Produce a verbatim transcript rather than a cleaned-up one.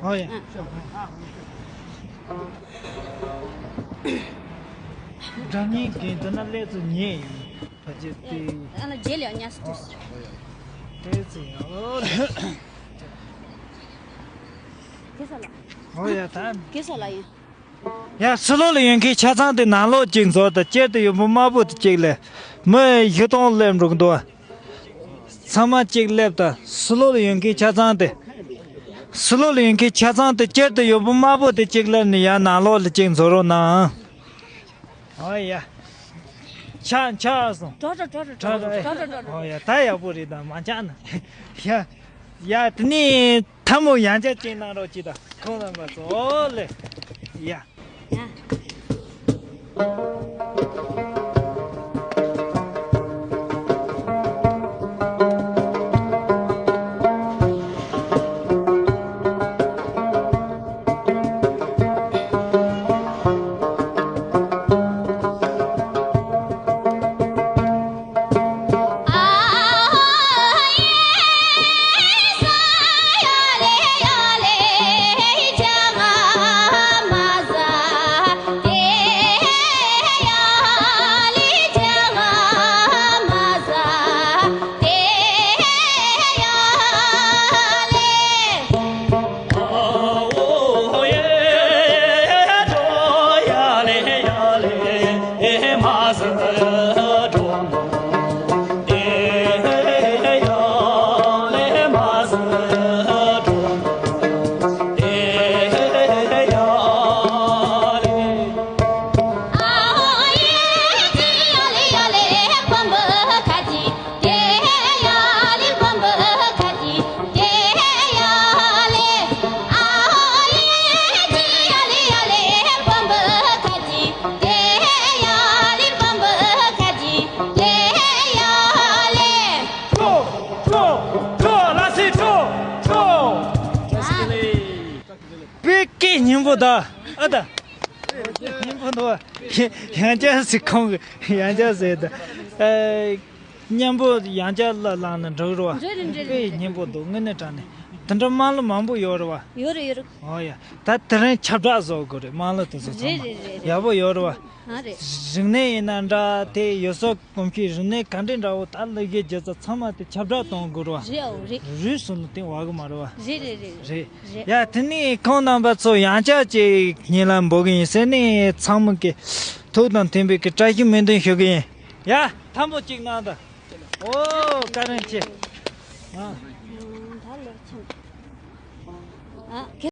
ཨོ་ཡ། སྒྲ་སྙན་གྱི་འདི་ན་སླེབས་ཚུལ་ཉན་ཡིན། ཕ་ཇེ་ཏི། ཨ་ན་རྗེས་ལ་ཉལ་སུ་དུས། ཏེ་ཙི་ཡ། ཨོ་ལེ། གེ་ས་ལ། ཨོ་ཡ་ད། གེ་ས་ལ་ཡིན། ཡ་ཕྱི་ལོགས་ལ་ཡོད་མཁན་ཆ་ཚང་དེ་ནང་ལོགས་གཅིག་འཛུལ་དང་། སྤྱིར་དུ་ཡོད་པོ་དམར་པོ་དེ་གཅིག་སླེབས། མི་བཞི་སྟོང་སླེབས་འགྲོ་གི་འདུག་ཚང་མ་གཅིག་སླེབས་དང་། ཕྱི་ལོགས་ལ་ཡོད་མཁན་ཆ་ཚང་དེ། ཕྱི་ལོགས་ལ་ཡོད་མཁན་ཆ་ཚང་དེ། སྤྱིར་དུ་ཡོད་པོ་དམར་པོ་དེ་གཅིག་སླེབས་ནས་ཡར་ནང་ལོགས་ལ་གཅིག་འཛུལ་རོགས་གནང་། ཨོ་ཡ། ཆ་ཆ་སོང་། གྲོགས་གྲོགས་གྲོགས་གྲོགས་གྲོགས་གྲོགས་གྲོགས། ཨོ་ཡ། ད་ཡག་པོ་རེད། ད་མ་ཆགས་ན། ཡ། ཡ་དེ་ནས་ཐལ་མོ་ཡང་བསྐྱར་ཅིག་གནང་རོགས་གྱིས་དང་། ཁོང་རྣམ་པ་ཚོ། ཨོ་ལེ། ཡ། ཡ། པའི་སྐད་སྙན་པོ་ད། ཨ་ད། སྙན་པོ་འདུག་ཡང་བསྐྱར་ཟེར། ཁོང་གིས་ཡང་བསྐྱར་ཟེར་ད། ཨེ། སྙན་པོ་ཡང་བསྐྱར་ལ་བླངས་ན་འགྲིག་རེད་བ། རེད་རེད་རེད། དཔེ་སྙན་པོ་འདུག་དངོས་གནས་དྲང་གནས། དེ་འདྲ་དམངས་གླུ་མང་པོ་ཡོད་རེད་བ། ཡོད་རེད་ཡོད་རེད། ཨོ་ཡ། ད་དེ་རིང་ཁྱབ་བསྒྲགས་བཟོ་དགོས་རེད། དམངས་གླུ་དེ་ཚོ་ཚང་མ། རེད་རེད་རེད་རེད། ཡག་པོ་ཡོད་རེད་བ། ཨ་རེད། རིག་གནས་ཡིན་ན་འདྲ། དེ་ཡུལ་སྲོལ་གོམས་གཤིས། རིག་གནས་ག་འདྲ་འདྲ་བོ། ད་གླུ་གཞས་སྒྱུ་རྩལ་ཚང་མ་དེ་ཁྱབ་བསྒྲགས་གཏོང་དགོས་རེད་བ། རེད། ཨོ་རེད། རུལ་སོང་ན་དེ་བ་གི་མ་རེད་བ། རེད་རེད་རེད། རེད། རེད། ཡ་དེ་ནས་ཁོང་རྣམ་པ་ཚོ་ཡང་བསྐྱར་ཅིག་སྙན་ལམ་འབོད་གི་ཡིན་ཟེར་ནས། ཚང་མ་གི་ཐུགས་དང་མཐུན་པའི་གི་བཀྲ་ཤིས་སྨོན་འདུན་ཞུ་གི་ཡིན། ཡ་ཐལ་མོ་གཅིག་གནང་དང་། ཨོ་བཀའ་དྲིན་ཆེ། ཨ། ད་ལེགས་ཆེན། ཨ།